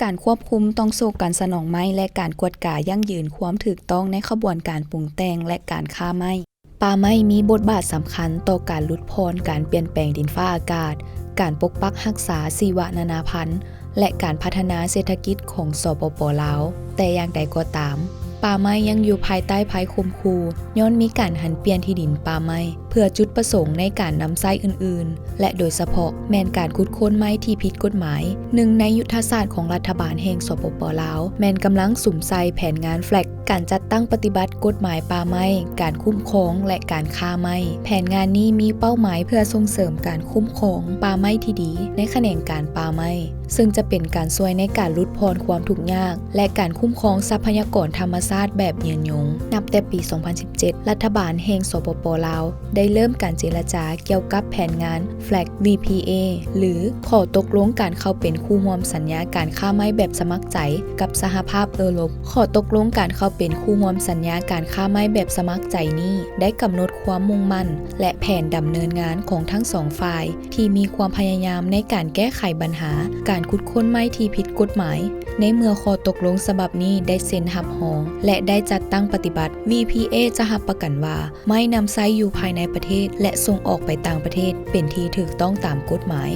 ການຄວບຄຸມຕ່ອງໂສ້ການສະໜອງໄມ້ ແລະ ການກວດກາຢັ້ງຢືນຄວາມຖືກຕ້ອງໃນຂະບວນການປຸງແຕ່ງ ແລະ ການຄ້າໄມ້. ປ່າໄມ້ມີບົດບາດສຳຄັນຕໍ່ການຫຼຸດຜ່ອນການປ່ຽນແປງດິນຟ້າອາກາດ, ການປົກປັກຮັກສາຊີວະນານາພັນ ແລະ ການພັດທະນາເສດຖະກິດຂອງ ສປປ ລາວ. ແຕ່ຢ່າງໃດກໍຕາມ, ປ່າໄມ້ຍັງຢູ່ພາຍໃຕ້ໄພຂົ່ມຂູ່ ຍ້ອນມີການຫັນປ່ຽນທີ່ດິນປ່າໄມ້ ເພື່ອຈຸດປະສົງໃນການນຳໃຊ້ອື່ນໆ ແລະ ໂດຍສະເພາະແມ່ນການຂຸດຄົ້ນໄມ້ທີ່ຜິດກົດໝາຍ. ໜຶ່ງໃນຍຸດທະສາດຂອງລັດຖະບານແຫ່ງ ສປປ ລາວ ແມ່ນກຳລັງສຸມໃສ່ແຜນງານ FLAG ການຈັດຕັ້ງປະຕິບັດກົດໝາຍປ່າໄມ້, ການຄຸ້ມຄອງ ແລະ ການຄ້າໄມ້. ແຜນງານນີ້ມີເປົ້າໝາຍເພື່ອສົ່ງເສີມການຄຸ້ມຄອງປ່າໄມ້ທີ່ດີໃນຂະແໜງການປ່າໄມ້, ເຊິ່ງຈະເປັນການຊ່ວຍໃນການຫຼຸດຜ່ອນຄວາມທຸກຍາກ ແລະ ການຄຸ້ມຄອງຊັບພະຍາກອນທຳມະຊາດແບບຍືນຍົງ. ນັບແຕ່ປີສອງພັນສິບເຈັດ ລັດຖະບານແຫ່ງ ສປປ ລາວ ໄດ້ເລີ່ມການເຈລະຈາກ່ຽວກັບແຜນງານ FLAG VPA ຫຼື ຂໍ້ຕົກລົງການເຂົ້າເປັນຄູ່ຮ່ວມສັນຍາການຄ້າໄມ້ແບບສະໝັກໃຈກັບສະຫະພາບເອີຣົບ. ຂໍ້ຕົກລົງການເຂົ້າເປັນຄູ່ຮ່ວມສັນຍາການຄ້າໄມ້ແບບສະໝັກໃຈນີ້ ໄດ້ກຳນົດຄວາມມຸ່ງໝັ້ນ ແລະ ແຜນດຳເນີນງານຂອງທັງສອງຝ່າຍ ທີ່ມີຄວາມພະຍາຍາມໃນການແກ້ໄຂບັນຫາການຂຸດຄົ້ນໄມ້ທີ່ຜິດກົດໝາຍ. ໃນເມື່ອຂໍ້ຕົກລົງສະບັບນີ້ໄດ້ເຊັນຮັບຮອງ ແລະ ໄດ້ຈັດຕັ້ງປະຕິບັດ, VPA ຈະຮັບປະກັນວ່າ ໄມ້ນຳໃຊ້ຢູ່ພາຍໃນປະເທດ ແລະ ສົ່ງອອກໄປຕ່າງປະເທດເປັນທີ່ຖືກຕ້ອງຕາມກົດໝາຍ.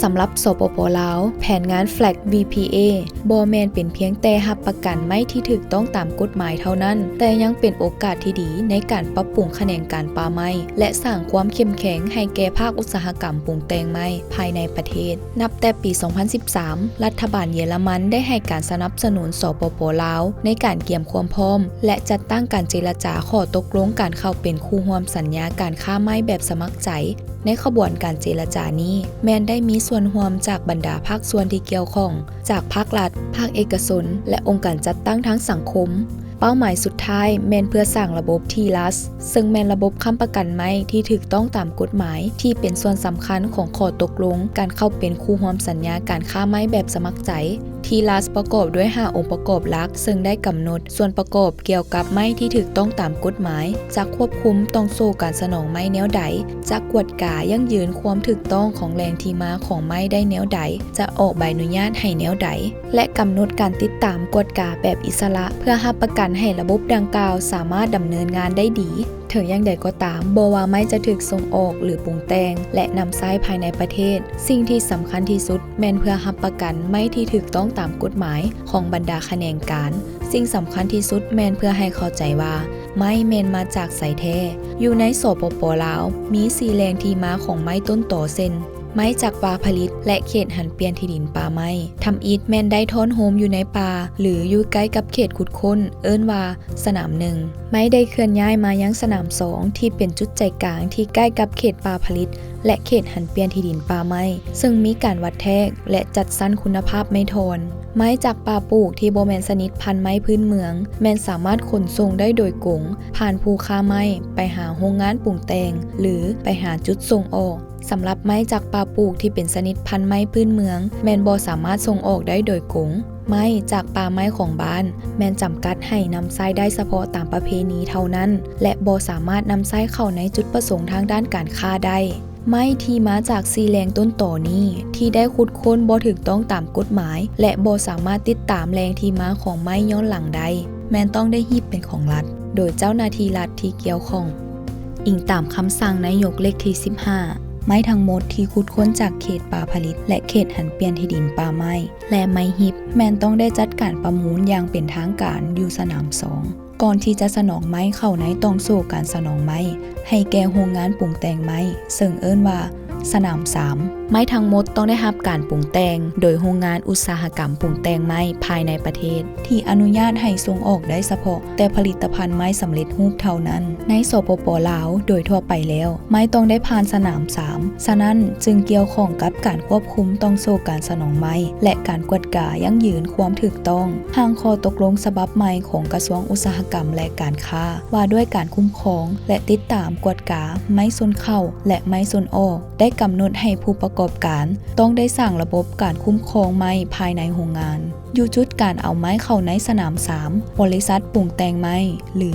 ສຳລັບ ສປປ ລາວ, ແຜນງານ FLAG VPA ບໍ່ແມ່ນເປັນພຽງແຕ່ຮັບປະກັນໄມ້ທີ່ຖືກຕ້ອງຕາມກົດໝາຍເທົ່ານັ້ນ, ແຕ່ຍັງເປັນໂອກາດທີ່ດີໃນການປັບປຸງຂະແໜງການປ່າໄມ້ ແລະ ສ້າງຄວາມເຂັ້ມແຂງໃຫ້ແກ່ພາກອຸດສາຫະກຳປຸງແຕ່ງໄມ້ພາຍໃນປະເທດ. ນັບແຕ່ປີສອງພັນສິບສາມ ລັດຖະບານເຢຍລະມັນໄດ້ໃຫ້ການສະໜັບສະໜູນ ສປປ ລາວ ໃນການກຽມຄວາມພ້ອມ ແລະ ຈັດຕັ້ງການເຈລະຈາຂໍ້ຕົກລົງການເຂົ້າເປັນຄູ່ຮ່ວມສັນຍາການຄ້າໄມ້ແບບສະໝັກໃຈ. ໃນຂະບວນການເຈລະຈານີ້ ແມ່ນໄດ້ມີສ່ວນຮ່ວມຈາກບັນດາພາກສ່ວນທີ່ກ່ຽວຂ້ອງ, ຈາກພາກລັດ, ພາກເອກະຊົນ ແລະ ອົງການຈັດຕັ້ງທາງສັງຄົມ. ເປົ້າໝາຍສຸດທ້າຍແມ່ນເພື່ອສ້າງລະບົບ TLUS ເຊິ່ງແມ່ນລະບົບຄ້ຳປະກັນໄມ້ທີ່ຖືກຕ້ອງຕາມກົດໝາຍ ທີ່ເປັນສ່ວນສຳຄັນຂອງຂໍ້ຕົກລົງການເຂົ້າເປັນຄູ່ຮ່ວມສັນຍາການຄ້າໄມ້ແບບສະໝັກໃຈ. TLUS ປະກອບດ້ວຍຫ້າອົງປະກອບຫຼັກ ເຊິ່ງໄດ້ກຳນົດສ່ວນປະກອບກ່ຽວກັບໄມ້ທີ່ຖືກຕ້ອງຕາມກົດໝາຍ, ຈະຄວບຄຸມຕ່ອງໂສ້ການສະໜອງໄມ້ແນວໃດ, ຈະກວດກາຢັ້ງຢືນຄວາມຖືກຕ້ອງຂອງແຫຼ່ງທີ່ມາຂອງໄມ້ໄດ້ແນວໃດ, ຈະອອກໃບອະນຸຍາດໃຫ້ແນວໃດ ແລະ ກຳນົດການຕິດຕາມກວດກາແບບອິດສະຫຼະ ເພື່ອຮັບປະກັນໃຫ້ລະບົບດັ່ງກ່າວສາມາດດຳເນີນງານໄດ້ດີ. ເຖິງຢ່າງໃດກໍຕາມ, ບໍ່ວ່າໄມ້ຈະຖືກສົ່ງອອກ ຫຼື ປຸງແຕ່ງ ແລະ ນຳໃຊ້ພາຍໃນປະເທດ, ສິ່ງທີ່ສຳຄັນທີ່ສຸດແມ່ນເພື່ອຮັບປະກັນໄມ້ທີ່ຖືກຕ້ອງຕາມກົດໝາຍຂອງບັນດາຂະແໜງການ. ສິ່ງສຳຄັນທີ່ສຸດແມ່ນເພື່ອໃຫ້ເຂົ້າໃຈວ່າ ໄມ້ແມ່ນມາຈາກໃສແທ້. ຢູ່ໃນ ສປປ ລາວ ມີສີ່ແຫຼ່ງທີ່ມາຂອງໄມ້ຕົ້ນຕໍ ເຊັ່ນ ໄມ້ຈາກປ່າຜະລິດ ແລະ ເຂດຫັນປ່ຽນທີ່ດິນປ່າໄມ້. ທຳອິດແມ່ນໄດ້ທ້ອນໂຮມຢູ່ໃນປ່າ ຫຼື ຢູ່ໃກ້ກັບເຂດຂຸດຄົ້ນ, ເອີ້ນວ່າສະໜາມໜຶ່ງ. ໄມ້ໄດ້ເຄື່ອນຍ້າຍມາຍັງສະໜາມສອງ ທີ່ເປັນຈຸດໃຈກາງທີ່ໃກ້ກັບເຂດປ່າຜະລິດ ແລະ ເຂດຫັນປ່ຽນທີ່ດິນປ່າໄມ້, ເຊິ່ງມີການວັດແທກ ແລະ ຈັດຊັ້ນຄຸນນະພາບໄມ້ທ່ອນ. ໄມ້ຈາກປ່າປູກທີ່ບໍ່ແມ່ນຊະນິດພັນໄມ້ພື້ນເມືອງ ແມ່ນສາມາດຂົນສົ່ງໄດ້ໂດຍກົງ ຜ່ານຜູ້ຄ້າໄມ້ ໄປຫາໂຮງງານປຸງແຕ່ງ ຫຼື ໄປຫາຈຸດສົ່ງອອກ. ສຳລັບໄມ້ຈາກປ່າປູກທີ່ເປັນຊະນິດພັນໄມ້ພື້ນເມືອງ ແມ່ນບໍ່ສາມາດສົ່ງອອກໄດ້ໂດຍກົງ. ໄມ້ຈາກປ່າໄມ້ຂອງບ້ານ ແມ່ນຈຳກັດໃຫ້ນຳໃຊ້ໄດ້ສະເພາະຕາມປະເພນີເທົ່ານັ້ນ ແລະ ບໍ່ສາມາດນຳໃຊ້ເຂົ້າໃນຈຸດປະສົງທາງດ້ານການຄ້າໄດ້. ໄມ້ທີ່ມາຈາກສີ່ແຫຼ່ງຕົ້ນຕໍນີ້ ທີ່ໄດ້ຂຸດຄົ້ນບໍ່ຖືກຕ້ອງຕາມກົດໝາຍ ແລະ ບໍ່ສາມາດຕິດຕາມແຫຼ່ງທີ່ມາຂອງໄມ້ຍ້ອນຫຼັງໄດ້ ແມ່ນຕ້ອງໄດ້ຮີບເປັນຂອງລັດ ໂດຍເຈົ້າໜ້າທີ່ລັດທີ່ກ່ຽວຂ້ອງ. ອີງຕາມຄຳສັ່ງນາຍົກເລກທີສິບຫ້າ, ໄມ້ທັງໝົດທີ່ຂຸດຄົ້ນຈາກເຂດປ່າຜະລິດ ແລະ ເຂດຫັນປ່ຽນທີ່ດິນປ່າໄມ້ ແລະ ໄມ້ຮີບ ແມ່ນຕ້ອງໄດ້ຈັດການປະມູນຢ່າງເປັນທາງການຢູ່ສະໜາມສອງ ກ່ອນທີ່ຈະສະໜອງໄມ້ເຂົ້າໃນຕ່ອງໂສ້ການສະໜອງໄມ້ ໃຫ້ແກ່ໂຮງງານປຸງແຕ່ງໄມ້ ເຊິ່ງເອີ້ນວ່າສະໜາມສາມ. ໄມ້ທັງໝົດຕ້ອງໄດ້ຮັບການປຸງແຕ່ງໂດຍໂຮງງານອຸດສາຫະກຳປຸງແຕ່ງໄມ້ພາຍໃນປະເທດ ທີ່ອະນຸຍາດໃຫ້ສົ່ງອອກໄດ້ສະເພາະແຕ່ຜະລິດຕະພັນໄມ້ສຳເລັດຮູບເທົ່ານັ້ນ. ໃນ ສປປ ລາວ ໂດຍທົ່ວໄປແລ້ວ ໄມ້ຕ້ອງໄດ້ຜ່ານສະໜາມສາມ, ສະນັ້ນຈຶ່ງກ່ຽວຂ້ອງກັບການຄວບຄຸມຕ່ອງໂສ້ການສະໜອງໄມ້ ແລະ ການກວດກາຢັ້ງຢືນຄວາມຖືກຕ້ອງ. ຮ່າງຂໍ້ຕົກລົງສະບັບໃໝ່ຂອງກະຊວງອຸດສາຫະກຳ ແລະ ການຄ້າ ວ່າດ້ວຍການຄຸ້ມຄອງ ແລະ ຕິດຕາມກວດກາໄມ້ຊົນເຂົ້າ ແລະ ໄມ້ຊົນອອກ ໄດ້ກຳນົດໃຫ້ຜູ້ປະກອບການຕ້ອງໄດ້ສ້າງລະບົບການຄຸ້ມຄອງໄມ້ພາຍໃນໂຮງງານ. ຢູ່ຈຸດການເອົາໄມ້ເຂົ້າໃນສະໜາມສາມ, ບໍລິສັດປຸງແຕ່ງໄມ້ ຫຼື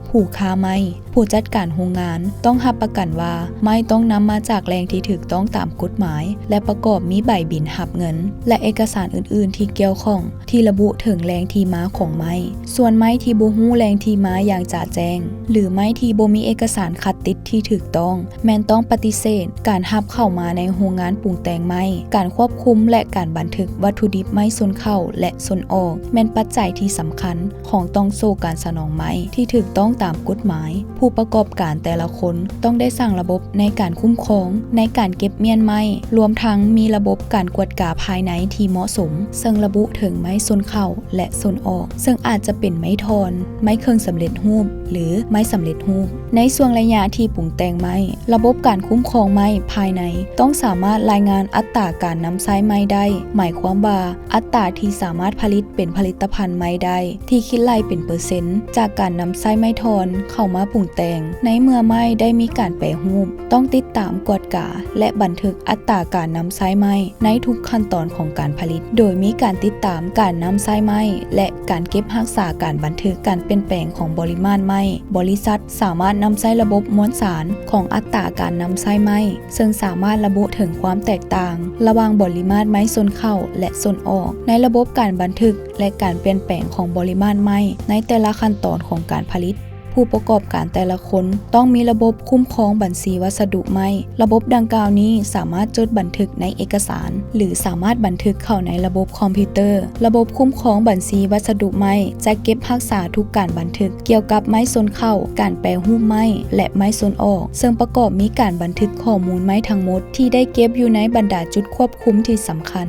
ຜູ້ ຜູ້ຄ້າໄມ້, ຜູ້ຈັດການໂຮງງານ ຕ້ອງຮັບປະກັນວ່າໄມ້ຕ້ອງນຳມາຈາກແຫຼ່ງທີ່ຖືກຕ້ອງຕາມກົດໝາຍ ແລະ ປະກອບມີໃບບິນຮັບເງິນ ແລະ ເອກະສານອື່ນໆທີ່ກ່ຽວຂ້ອງ ທີ່ລະບຸເຖິງແຫຼ່ງທີ່ມາຂອງໄມ້. ສ່ວນໄມ້ທີ່ບໍ່ຮູ້ແຫຼ່ງທີ່ມາຢ່າງຈະແຈ້ງ ຫຼື ໄມ້ທີ່ບໍ່ມີເອກະສານຄັດຕິດທີ່ຖືກຕ້ອງ ແມ່ນຕ້ອງປະຕິເສດການຮັບເຂົ້າມາໃນໂຮງງານປຸງແຕ່ງໄມ້. ການຄວບຄຸມ ແລະ ການບັນທຶກວັດຖຸດິບໄມ້ຊົນເຂົ້າ ແລະ ຊົນອອກ ແມ່ນປັດໄຈທີ່ສຳຄັນຂອງຕ່ອງໂສ້ການສະໜອງໄມ້ທີ່ຖືກຕ້ອງຕາມກົດໝາຍ. ຜູ້ປະກອບການແຕ່ລະຄົນຕ້ອງໄດ້ສ້າງລະບົບໃນການຄຸ້ມຄອງ, ໃນການເກັບມ້ຽນໄມ້, ລວມທັງມີລະບົບການກວດກາພາຍໃນທີ່ເໝາະສົມ, ເຊິ່ງລະບຸເຖິງໄມ້ຊົນເຂົ້າ ແລະ ຊົນອອກ, ເຊິ່ງອາດຈະເປັນໄມ້ທ່ອນ, ໄມ້ເຄິ່ງສຳເລັດຮູບ ຫຼື ໄມ້ສຳເລັດຮູບ. ໃນຊ່ວງໄລຍະທີ່ປຸງແຕ່ງໄມ້, ລະບົບການຄຸ້ມຄອງໄມ້ພາຍໃນຕ້ອງສາມາດລາຍງານອັດຕາການນຳໃຊ້ໄມ້ໄດ້, ໝາຍຄວາມວ່າ ອັດຕາທີ່ສາມາດຜະລິດເປັນຜະລິດຕະພັນໄມ້ໄດ້ ທີ່ຄິດໄລ່ເປັນເປີເຊັນຈາກການນຳໃຊ້ໄມ້ທ່ອນເຂົ້າມາປຸງແຕ່ງ. ໃນເມື່ອໄມ້ໄດ້ມີການແປຮູບ, ຕ້ອງຕິດຕາມ, ກວດກາ ແລະ ບັນທຶກອັດຕາການນຳໃຊ້ໄມ້ໃນທຸກຂັ້ນຕອນຂອງການຜະລິດ, ໂດຍມີການຕິດຕາມການນຳໃຊ້ໄມ້ ແລະ ການເກັບຮັກສາການບັນທຶກການປ່ຽນແປງຂອງປະລິມານໄມ້. ບໍລິສັດສາມາດນຳໃຊ້ລະບົບມວນສານຂອງອັດຕາການນຳໃຊ້ໄມ້ ເຊິ່ງສາມາດລະບຸເຖິງຄວາມແຕກຕ່າງລະຫວ່າງບໍລິມານໄມ້ຊົນເຂົ້າ ແລະ ຊົນອອກ ໃນລະບົບການບັນທຶກ ແລະ ການປ່ຽນແປງຂອງບໍລິມານໄມ້ໃນແຕ່ລະຂັ້ນຕອນຂອງການຜະລິດ. ຜູ້ປະກອບການແຕ່ລະຄົນຕ້ອງມີລະບົບຄຸ້ມຄອງບັນຊີວັດສະດຸໄມ້. ລະບົບດັ່ງກ່າວນີ້ສາມາດຈົດບັນທຶກໃນເອກະສານ ຫຼື ສາມາດບັນທຶກເຂົ້າໃນລະບົບຄອມພິວເຕີ. ລະບົບຄຸ້ມຄອງບັນຊີວັດສະດຸໄມ້ຈະເກັບຮັກສາທຸກການບັນທຶກກ່ຽວກັບໄມ້ຊົນເຂົ້າ, ການແປຮູບໄມ້ ແລະ ໄມ້ຊົນອອກ, ເຊິ່ງປະກອບມີການບັນທຶກຂໍ້ມູນໄມ້ທັງໝົດທີ່ໄດ້ເກັບຢູ່ໃນບັນດາຈຸດຄວບຄຸມທີ່ສຳຄັນ.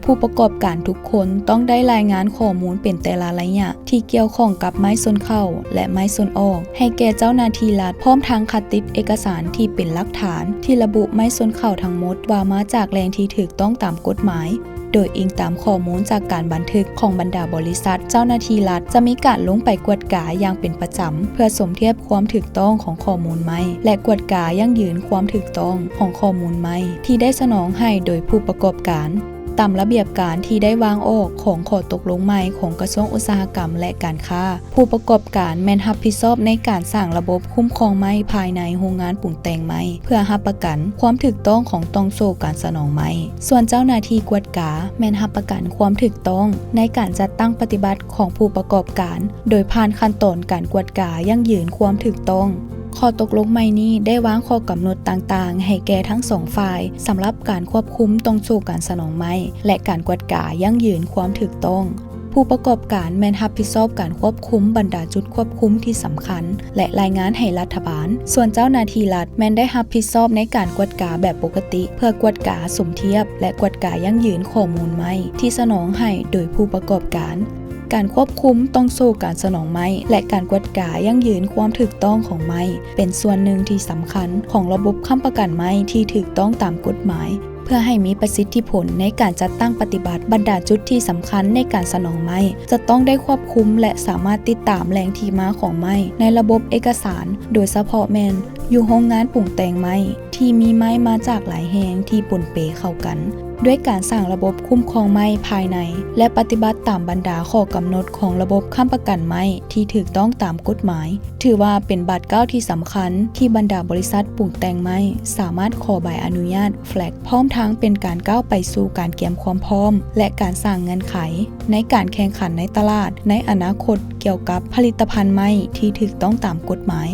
ຜູ້ປະກອບການທຸກຄົນຕ້ອງໄດ້ລາຍງານຂໍ້ມູນເປັນແຕ່ລະໄລຍະທີ່ກ່ຽວຂ້ອງກັບໄມ້ຊົນເຂົ້າ ແລະ ໄມ້ຊົນອອກ ໃຫ້ແກ່ເຈົ້າໜ້າທີ່ລັດ, ພ້ອມທັງຄັດຕິດເອກະສານທີ່ເປັນຫຼັກຖານທີ່ລະບຸໄມ້ຊົນເຂົ້າທັງໝົດວ່າມາຈາກແຫຼ່ງທີ່ຖືກຕ້ອງຕາມກົດໝາຍ, ໂດຍອີງຕາມຂໍ້ມູນຈາກການບັນທຶກຂອງບັນດາບໍລິສັດ. ເຈົ້າໜ້າທີ່ລັດຈະມີການລົງໄປກວດກາຢ່າງເປັນປະຈຳ ເພື່ອສົມທຽບຄວາມຖືກຕ້ອງຂອງຂໍ້ມູນໄມ້ ແລະ ກວດກາຢັ້ງຢືນຄວາມຖືກຕ້ອງຂອງຂໍ້ມູນໄມ້ທີ່ໄດ້ສະໜອງໃຫ້ໂດຍຜູ້ປະກອບການ. ຕາມລະບຽບການທີ່ໄດ້ວາງອອກຂອງຂໍ້ຕົກລົງໃໝ່ຂອງກະຊວງອຸດສາຫະກຳ ແລະ ການຄ້າ, ຜູ້ປະກອບການແມ່ນຮັບຜິດຊອບໃນການສ້າງລະບົບຄຸ້ມຄອງໄມ້ພາຍໃນໂຮງງານປຸງແຕ່ງໄມ້ ເພື່ອຮັບປະກັນຄວາມຖືກຕ້ອງຂອງຕ່ອງໂສ້ການສະໜອງໄມ້. ສ່ວນເຈົ້າໜ້າທີ່ກວດກາແມ່ນຮັບປະກັນຄວາມຖືກຕ້ອງໃນການຈັດຕັ້ງປະຕິບັດຂອງຜູ້ປະກອບການ ໂດຍຜ່ານຂັ້ນຕອນການກວດກາຢັ້ງຢືນຄວາມຖືກຕ້ອງ. ຂໍ້ຕົກລົງໃໝ່ນີ້ໄດ້ວາງຂໍ້ກຳນົດຕ່າງໆໃຫ້ແກ່ທັງສອງຝ່າຍ ສຳລັບການຄວບຄຸມຕ່ອງໂສ້ການສະໜອງໄມ້ ແລະ ການກວດກາຢັ້ງຢືນຄວາມຖືກຕ້ອງ. ຜູ້ປະກອບການແມ່ນຮັບຜິດຊອບການຄວບຄຸມບັນດາຈຸດຄວບຄຸມທີ່ສຳຄັນ ແລະ ລາຍງານໃຫ້ລັດຖະບານ. ສ່ວນເຈົ້າໜ້າທີ່ລັດແມ່ນໄດ້ຮັບຜິດຊອບໃນການກວດກາແບບປົກກະຕິ ເພື່ອກວດກາສົມທຽບ ແລະ ກວດກາຢັ້ງຢືນຂໍ້ມູນໄມ້ທີ່ສະໜອງໃຫ້ໂດຍຜູ້ປະກອບການ. ການຄວບຄຸມຕ່ອງໂສ້ການສະໜອງໄມ້ ແລະ ການກວດກາຢັ້ງຢືນຄວາມຖືກຕ້ອງຂອງໄມ້ ເປັນສ່ວນໜຶ່ງທີ່ສຳຄັນຂອງລະບົບຄ້ຳປະກັນໄມ້ທີ່ຖືກຕ້ອງຕາມກົດໝາຍ. ເພື່ອໃຫ້ມີປະສິດທິຜົນໃນການຈັດຕັ້ງປະຕິບັດ, ບັນດາຈຸດທີ່ສຳຄັນໃນການສະໜອງໄມ້ ຈະຕ້ອງໄດ້ຄວບຄຸມ ແລະ ສາມາດຕິດຕາມແຫຼ່ງທີ່ມາຂອງໄມ້ໃນລະບົບເອກະສານ, ໂດຍສະເພາະແມ່ນຢູ່ໂຮງງານປຸງແຕ່ງໄມ້ ທີ່ມີໄມ້ມາຈາກຫຼາຍແຫ່ງທີ່ປົນເປເຂົ້າກັນ. ດ້ວຍການສ້າງລະບົບຄຸ້ມຄອງໄມ້ພາຍໃນ ແລະ ປະຕິບັດຕາມບັນດາຂໍ້ກຳນົດຂອງລະບົບຄ້ຳປະກັນໄມ້ທີ່ຖືກຕ້ອງຕາມກົດໝາຍ, ຖືວ່າເປັນບາດກ້າວທີ່ສຳຄັນທີ່ບັນດາບໍລິສັດປຸງແຕ່ງໄມ້ສາມາດຂໍໃບອະນຸຍາດ Flag ພ້ອມທັງເປັນການກ້າວໄປສູ່ການກຽມຄວາມພ້ອມ ແລະ ການສ້າງເງື່ອນໄຂໃນການແຂ່ງຂັນໃນຕະຫຼາດໃນອະນາຄົດກ່ຽວກັບຜະລິດຕະພັນໄມ້ທີ່ຖືກຕ້ອງຕາມກົດໝາຍ.